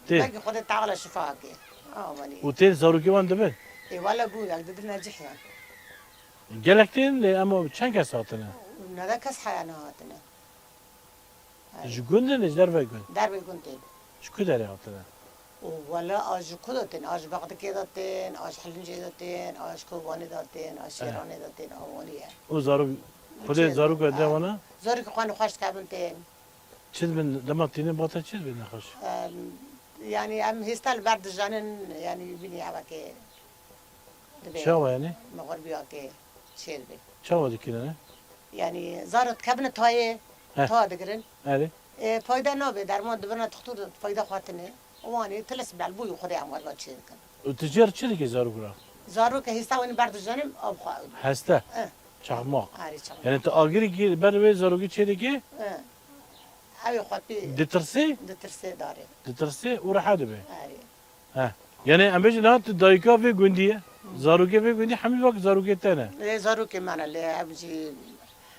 tê. Belkî Xwedê Teala şifa ke. A wanî ye. Û tên zarokê wan dibin? Ê, wele bû, yek didine cih yan. Gelek tên lê, ema çend kes hatine? Nede kes heya nehatine. Ji gund in, ji dervey gund? Dervey gund tên. Ji ku derê hatine? Û wele a ji ku de tên? A ji Bexdikê de tên, a ji Hilincê de tên, a ji Kobanê de tên, a ji, eh, Şêranê de tên, a wanî ye. Û zarok, Xwedê zarok e de wana? Zarokê xwe nexweş dikevin tên. Çi dibin, dema tînin bate çi dibin nexweş? Em, yanî em hêsta li ber dijanin, yanî bînî evekê. Dibê. Çawa yani? Mixurbiya ke çêl bê. Çawa dikine ne? Yani zara dikevine tayê, he, ta digirin. Erê. E, fayda nabe, derman dibirine tuxtur fayda xwatine. Wanê tilis bel bûyî Xwedê em werba çê dikin. Û tu jê re çi dikî zarok ra? Zarok ke hêsta wî ber dijanim, av xwe. Heste? E. Çaxmaq. Arê çaxmaq. Yani tu agirî kî ber wê zarokî çê dikî? E. Ew xwe pê. Ditirsê? Ditirsê darê. Ditirsê û reha dibe. Arê. He. Yani em bêjin niha tu dayika vê gundî ye, zarokê vê gundî hemî wek zarokê te ne. Lê zarokê me ne, lê ew jî,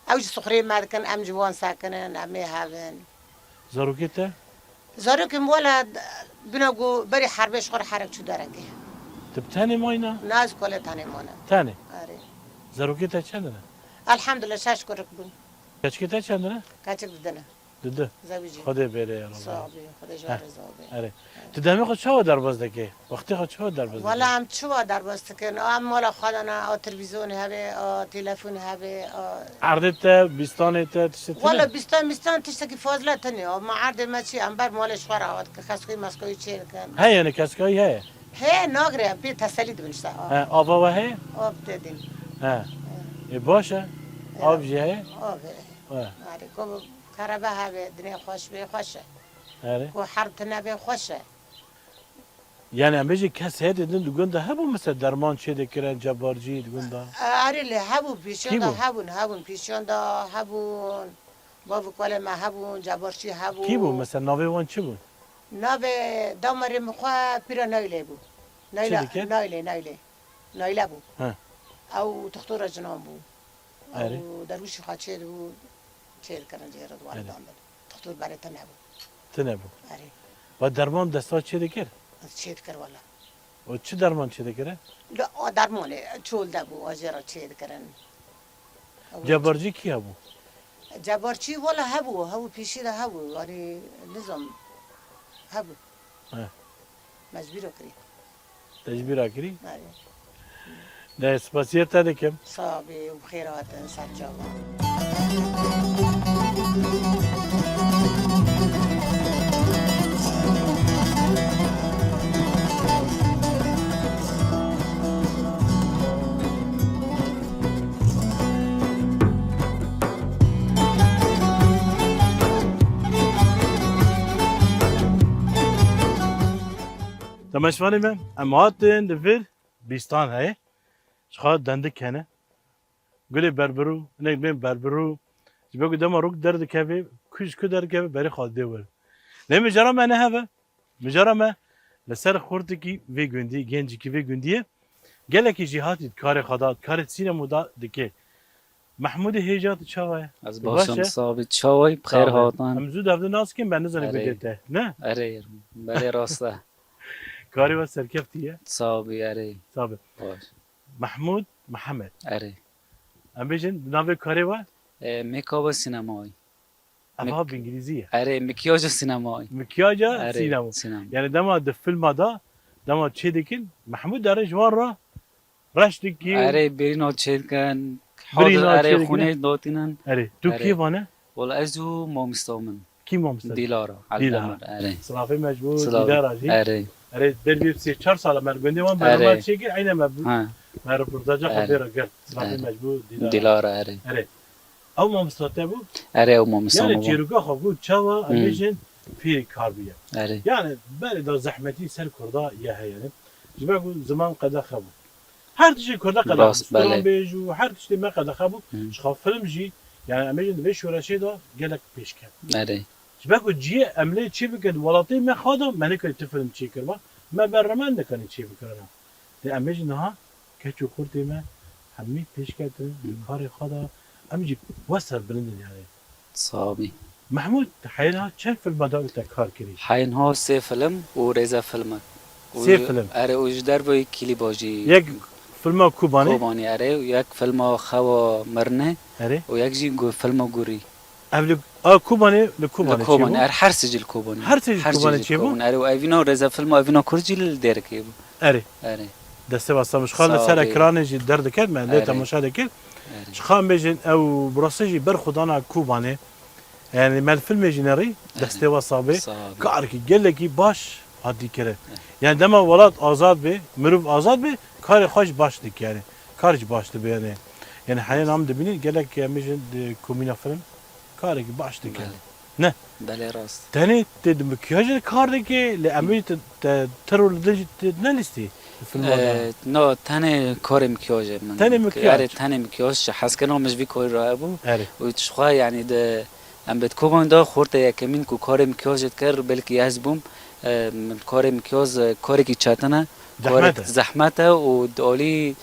ew jî sixurê me dikin, em ji wan sekinin, em ê hevin. Zarokê te? Zarokê min wele bina ku berî herbê ji xwe re herek çû derekê. Tu bi tenê mayî ne? Na, ez kolê tenê mane. Tenê? Erê. Zarokê te çend in? Elhamdulillah şeş kurik bûn. Keçikê te çend in? Keçik didine. Didi. Zewicî. Xwedê bêre ya Rabbi. Sağ bî, Xwedê ji we re zor bê. Erê. Tu demê xwe çawa derbas dikê? Wextê xwe çawa derbas dikê? Wela em çawa derbas dikin? A mala xwe de ne, a televîzyonê hebe, a telefon hebe, a... Erdê te, bîstanê te, tiştê tune? Wela bîstan, bîstan tiştekî fazla tune. A ma erdê me çi, em ber malê ji xwe re ava dikin, keskoyî meskoyî çê dikin. Heye ne keskoyî heye? Heye nagire, pê teselî dibin işte. A. He, ava we heye? Av tê din. He. He. Ê baş e? He. Av jî heye? Av heye. He. Erê, ku kerebe hebe, dinê xweş bê, xweş e. Erê. Ku herb tune bê, xweş e. Yani em bêjin kes heye didin di gund de hebû, mesela derman çê dikirin, cebarcî di gund de? E, erê lê hebû, pêşiyan de hebûn, hebûn, pêşiyan de hebûn. Bav û kalê me hebûn, cebarcî hebû. Kî bû? Mesela navê wan çi bû? Navê damarê min xwe Pîra Naylê bû. Çi Nayla, dikir? Naylê, Naylê. Nayle bû. He. Ew toxtora cinan bû. Erê. Ew derwişî xwe çê dibû, çê dikirin jê re dware Erê. Dandin. Toxtor berê tune bû. Tune bû. Erê. Ba derman desta çê dikir? Çê dikir wala. O çi derman çê dikire? Li a dermanê çol de bû, a jê re çê dikirin. Ew Cebarcî kî hebû? Cebarcî wala hebû, hebû pêşî de hebû. Yanî nizam hebû. He. Mecbûr kirî. Te ji bîra kirî? Erê. De spasiyê te dikim. Sax bî û bi xêr hatin ser çavan. Temaşevanê me, em hatin li vir bîstan heye. Ji xwe dendik hene. Gulê berbiru, hinek bên berbiru. Ji ber ku dema rûk derdikeve, ku ji ku derdikeve, berê xwe didê wir. Lê mijara me ne hev e. Mijara me li ser xortikî vê gundî, gencikî vê gundiyê. Gelekî jêhatî di karê xwe de, di karê sînemo de dike. Mehmûdê hêja tu çawa ye? Ez Tu baş baş im, e? Sax bî, çawa yî? Bi xêr Sax be. Hatan. Em zû devde nas dikin, ben nizanim Erê. Gundê te. Ne? Erê, belê rast e. Karê we serkeftî ye. Sax bî, erê. Sax be. Baş. Mehmûd Mihemed. Erê. Em bêjin, navê karê we? E, make-up sînemayî. Ev Mik- ha bi îngilîzî ye. Erê, mikyaja sînemayî. Mikyaja Erê, sînema. Sînema. Yani dema di filma da, dema çê dikin, Mehmûd dere ji wan re reş dikî. Erê, birîna çê dikin, Birîna hazir, erê, çê dikin. Xûnê datînin. Erê, tu Erê. Kî vane? Wala ez û mamista min. Kî mamista? Dîlara, Dîlara. Eldemir, erê. Silafê me ji bo Silav. Dîlara jî. Erê. Erê, ber bir sê çar sala me li gundê wan Erê. Bernama çêkir, eyne me bû. Ha. Me reportaja xwe Erê. Pê re girt. Silafê Erê. Me ji bo Dîlara. Dîlara, erê. Erê. Ew mamosta te bû? Erê, ew mamosta Yani min bû. Çêroka xwe bû, çawa em Hmm. bêjin fêrî kar bûye. Erê. Yani berê da zehmetî ser Kurda ye heye ne. Ji ber ku ziman qedexe bû. Her tiştê Kurda qedexe bû. Rast, belê. Stranbêj û her tiştê me qedexe bû. Hmm. Ji xwe film jî, yani em bêjin di vê şoreşê de gelek pêş ket. Erê. Ji ber ku cihê em lê çê bikin, welatê me xwe de me nekarî ti film çêkiriba. Me bernamen nekarî çê bikirina. Lê em bêjin niha keç û xurtê me hemî pêşketin, Hı. Karê xwe de em jî we serbilind in yani. Sax bî. Mehmûd, heyna çend filma da te kar kirî? Heyna sê film û rêze filme. Û Sê film? Erê, û ji derveyî klîba jî. Yek filma Kobanê? Kobanê, erê, û yek filma Xewa Mirne. Erê. Û yek jî gu-, filma Gurî. Ev li, a, Kobanê, li Kobanê Li Kobanê, çêbû? Er her sicil Kobanê. Her sicil Her Kobanê sicil çêbû? Kobanê. Erê, û evîna rêze filma, evîna Kurd jî li Dêrikê bû. Erê. Erê. Destê we sax. Ji xwe li Sağ ser ol. Ekranê jî derdikevme, lê Erê. Temaşe dikir. Erê. Ji xwe em bêjin ew bi rastî jî berxwedana Kobanê. Yani me li filmê jî nerî, Erê. Destê we sax bê. Sağ ol. Karekî gelekî baş hatî kirin. Erê. Yani dema welat azad bê, mirov azad bê, karê xwe jî baş dike yani. Kar jî baş dibe yani. Yani heyên em dibînin gelek em bêjin di komîna film karekî baş dike. Belê. Ne? Belê rast. Tenê tê di mikyajê kar dike, lê em ê te, te, te rol din jî tê ne lîstî filma de? Ee, no, tenê karê mikyajê min. Tenê mikyaj? Erê, tenê mikyaj, ji heskena min ji vî karî re hebû. Erê. Û ji xwe, yani, di, em bi Kobanê de xortê yekemîn ku karê mikyajê dikir, belkî ez bûm. Ee, min karê mikyaj, e, karekî çetin e. Zehmet e. Karek zehmet e û di alî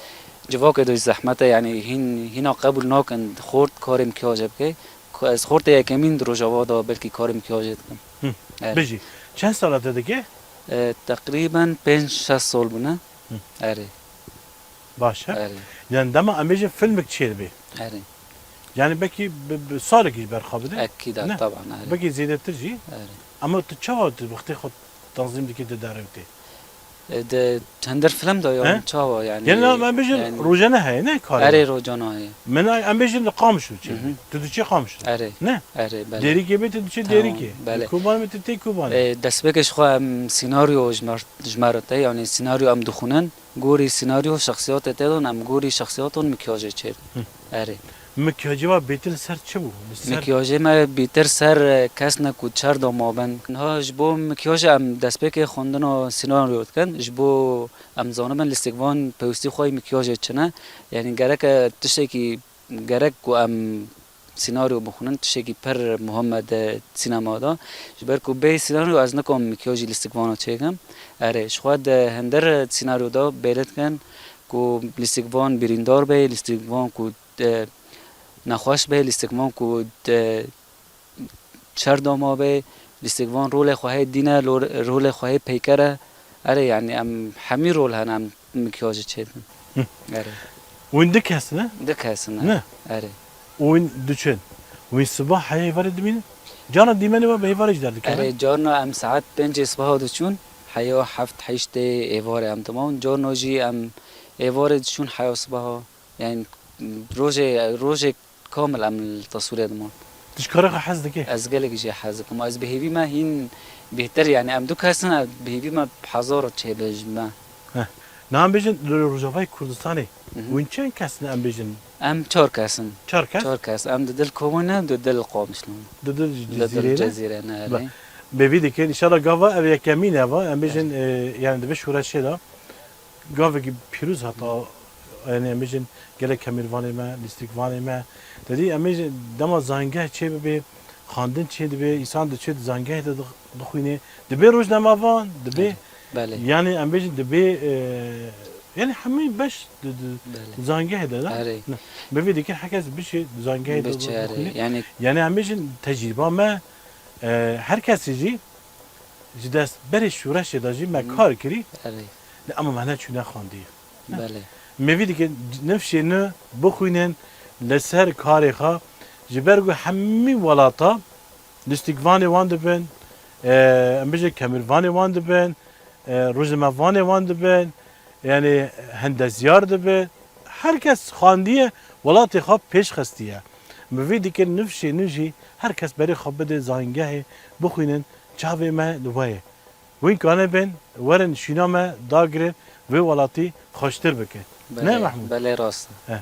civakê de jî zehmet e, yani hîn, hîna qebûl nakin xort karê mikyajê bike. Ku ez xortê yekemîn di Rojava de belkî karê mikyajê dikim. Hı. Evet. Bijî. Çend sala te dike? E, teqrîben pênc şeş sal bûne. Hı. Erê. Baş e. Erê. Yani dema em bêjin filmik çêdibe. Erê. Yani belkî bi, bi salekî ji ber xwe bide. Ekîd e, Ne? Taban, erê. Belkî zêdetir jî. Erê. Ama tu çawa tu wextê xwe tanzîm dikî di derewtê? E, di çendir film de ya He? Çawa yani? Yanî na, em bêjin yani rojane heye, ne karê? Erê, rojane heye. Min em bêjin li Qamişlo çê. Hı hı. Tu diçî Qamişlo. Erê. Ne? Erê, belê. Dêrikê bê tu diçî Tamam, Dêrikê. Belê. Kobanê bê tu tê Kobanê. E, destpêkê ji xwe em senaryo ji me, ji me re te, yani senaryo em dixwînin. Gorî senaryo şexsiyatê te don, em gorî şexsiyaton mikyajê çêr. Hı. Erê. Mikyajê we bêtir li ser çi bû? Li ser Mikyajê me bêtir ser, e, kesne ku çer de mabin. Niha ji bo mikyajê em destpêkê xwendina senaryo dikin. Ji bo em zanibin lîstikvan pêwîstî xwe yê mikyajê çi ne. Yanî gerek e tiştekî, gerek ku em senaryo bixwînin, tiştekî pir muhim e di sînema de. Ji ber ku bê senaryo ez nikom mikyajî lîstikvana çêkim. Erê, ji xwe di hinder senaryo de bêle dikin ku lîstikvan birîndar be, lîstikvan ku, e, nexweş be, lîstikvan ku, e, çer dama be, lîstikvan rolê xwe hê dîne, lo-, rolê xwe hê peyker e. Erê, yanî em hemî rol hene, em mikyajê çêdikin. Hı. Erê. Wîn du kes ne? Du kes ne. Ne? Erê. Û wîn diçin. Wîn siba heyê êvarê dimînin? Carna dîmenê we bi êvarê jî derdikevin? Erê, carna em saet pêncê sibaha diçûn, heya heft heştê êvarê em diman. Carna jî em êvarê diçûn heya sibaha. Yani rojê, rojê kamil em li teswîrê diman. Tu ji karê xwe hez dikî? Ez gelek jê hez dikim. Ez bi hêvî me hîn bêhtir, yani em du kes in, ez bi hêvî me hezar çêbe ji me. Heh. Na em bêjin li Rojavayê Kurdistanê, Mhm. wîn çend kes in em bêjin? Em çar kes in. Çar kes? Çar kes. Em di dil Kobanê, di dil Qamişlo. Di dil Di dil Cezîrê ne? Cezîrê ne, Be-, erê. Bêvî dikin, înşallah gava ev yekemîn e va, em bêjin, Evet. e, yani di vê şoreşê de. Gavekî pîroz heta, yani em bêjin gelek kemirvanê me, lîstikvanê me. Te dî em bêjin dema zangeh çê bibe, xwendin çê dibe, însan diçe di zangehê de dix-, dixwîne. Dibe rojnamevan, dibe, Belê. yani em bêjin dibe, e, yani hemî beş di, di Belê. zangehê de, ne? Erê. Ne. Bi vê dikin herkes biçe di zangehê de Biçe, erê. dixwîne. Yani Yani em bêjin tecrîba me, e, her kesî jî Ji dest berê şoreşê de jî me Hı. kar kirî, Erê. lê ema me neçûne xwendiyê. Belê. Me vî dike nifşê ne bixwînin li ser karê xwe, ji ber ku hemî welata lîstikvanê wan dibin, e, em bêjin kemirvanê wan dibin, e, rojnamevanê wan dibin, yani hendezyar dibin. Her kes xwendiye, welatê xwe pêş xestiye. Bi vî dike nifşê nû jî her kes berê xwe bide zangehê bixwînin, çavê me li we ye. Wîn kane bên, werin şîna me dagirin, vê welatî xweştir bikin. Belê, Ne Mehmûd? belê rast e. He.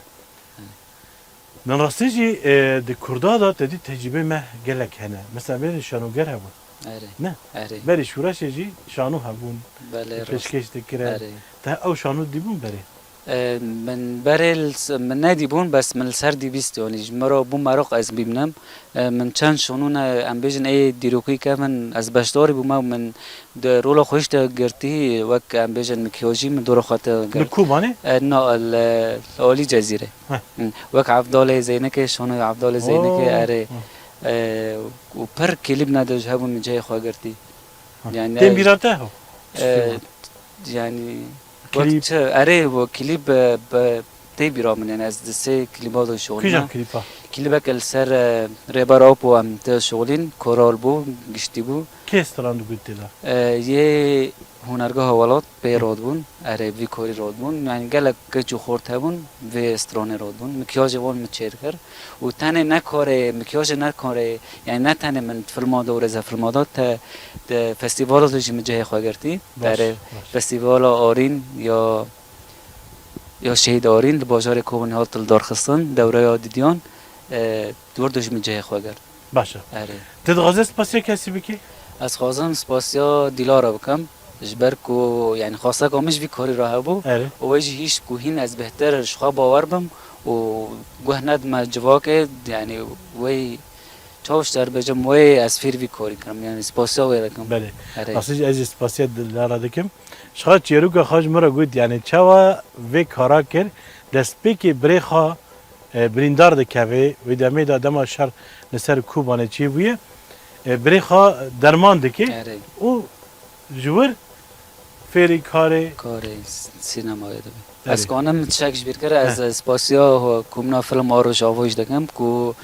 Di rastî jî, e, di Kurda de te dî tecrîbê me gelek hene. Mesela berê şanoger hebûn. Erê. Ne? Erê. Berê şoreşê jî şano hebûn. Belê rast. Pêşkêş dikire. Erê. Te ew şano dîbûn berê? E, min berê li s-, min nedîbûn, bes min li ser dî bîst, yanî ji min re bû meroq ez bînim. E, min çend şano ne, em bêjin ê dîrokî kevin, ez beşdarî bûme û min di rola xwe hişte girtî, wek em bêjin mikyajî min dora xwe te Li girt. Kobanê? E, na, li, li alî Cezîrê. Heh. Hı. Wek Evdalê Zeynikê, şanoyê Evdalê Zeynikê, Oo. erê. Hı. E, û pir klîb ne de ji hebûn min cihê xwe girtî. Ha. Yani Tên bîra te ho? E, yani Klîp. wek çi, erê, bu klîp, e, be, tê bîra min, yani ez di sê klîba de şixulîme. Kîjan klîpa? Klîbek li ser, e, Rêber Apo em te şixulîn, koral bû, giştî bû. Kê stran digot tê de? E, yê Hunergeha Welat pê rot bûn, erê, vî korî rot bûn. Yani gelek keç û xort hebûn, vê stranê rot bûn. Mikyajê wan min çêdikir. Û tenê ne karê, mikyajê ne karê, yani ne tenê min filma de û rêzefilma de, te, te festîvala de jî min cihê xwe girtî. Baş, Erê, baş. Festîvala Arîn ya, ya Şehîd Arîn li bajarê Kobanê hat li darxistin, dewreya didiyan, e, di wir de jî min cihê xwe girt. Baş e. Erê. Tu dixwazî spasiya kesî bikî? Ez xwazim spasiya Dîlara bikim. Ji ber ku, yani, xwesteka min ji vî karî re hebû Erê. û wê jî hîşt ku hîn ez bêhtir ji xwe bawer bim û guh nedime civakê, yani, wê çawa ji te re bêjim, wê ez fêr vî karî kirim, yani, spasiya wê dikim. Belê. Erê. Rastî jî ez jî spasiya Dîlara dikim. Ji xwe çêroka xwe ji min re got, yani, çawa vê kara kir, destpêkê birê xwe e, birîndar dikeve. Wê demê de dema şer li ser Kobanê çêbûye, e, birê xwe derman dike Erê. û ji wir fêrî karê Karê s-, sînemayê dibe. Erê. Ez kanim tiştek ji bîr kir, ez Heh. spasiya Komîna Film a Rojava jî dikim ku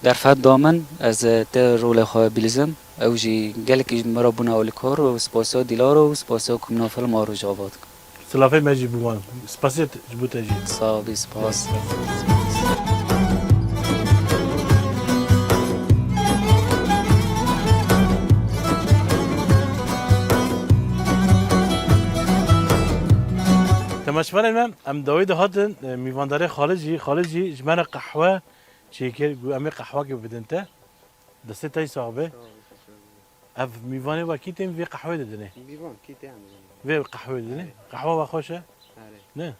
derfet da min, ez tê rolê xwe bilîzim. Ew jî gelekî ji min re bûne alîkar û spasiya Dîlara û spasiya Komîna Film a Rojava dikim. Silafê me jî bi wan. Spasiyê te, ji bo te jî. Sağ ol, spas. Temaşevanên me, em dawî de hatin, e, mîvandarê Xalid jî, Xalid jî ji me re qehwe çêkir, got, em ê qehwekê bidin te. Destê te jî sax be. Sağ ol, teşekkür ederim. Ev mîvanê we kî tên vê qehwê didinê? Mîvan kî tên? Vê qehwê didinê? Erê. Qehwa we xweş e? Erê. Ne?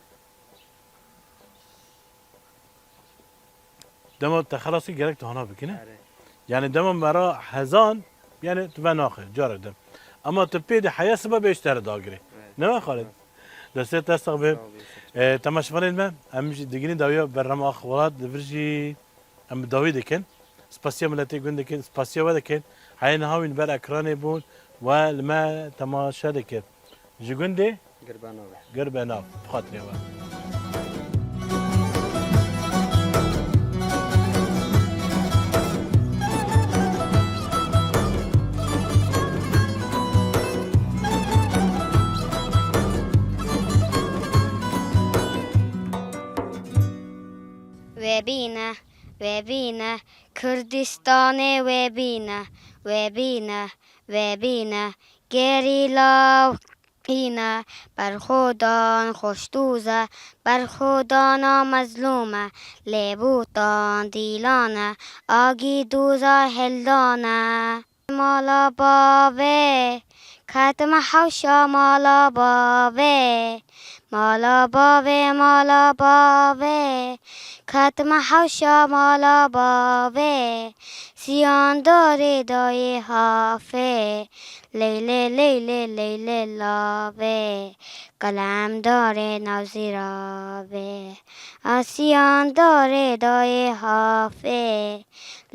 Dema te xelas kir gerek tu hana bikine. Erê. Yani dema me ra hezan, yani tu venaxê, carek de. Ama tu pê de heya sibe bêj te re dagirê. Evet. Ne be Xalid? Destê te sax be. Sağ ol, Yusuf. E, temaşevanên me, em jî digihînin dawiya berhema Ax Welat, li vir jî em bi dawî dikin. Spasiya miletê gund dikin, spasiya we dikin. Heyê niha wî li ber ekranê bûn we li me temaşe dikir. Ji gundê Girbenav. Girbenav, bi xatirê we. Webîne, webîne, Kurdistanê webîne, webîne, webîne, gerîla Îne berxwedan xweşdûz e, berxwedana mezlûm e, lê bûtan dîlan e, agî dûza hildan e. Mala bavê, ketime hewşa mala bavê. Mala bavê, mala bavê, ketime hewşa mala bavê. Siyan darê dayê hafê. Leylê, leylê, leylê lavê, qelemdarê navzî ravê. Asiyan darê dayê hafê.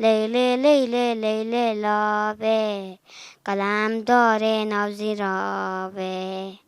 Leylê, leylê, leylê lavê, qelemdarê navzî ravê.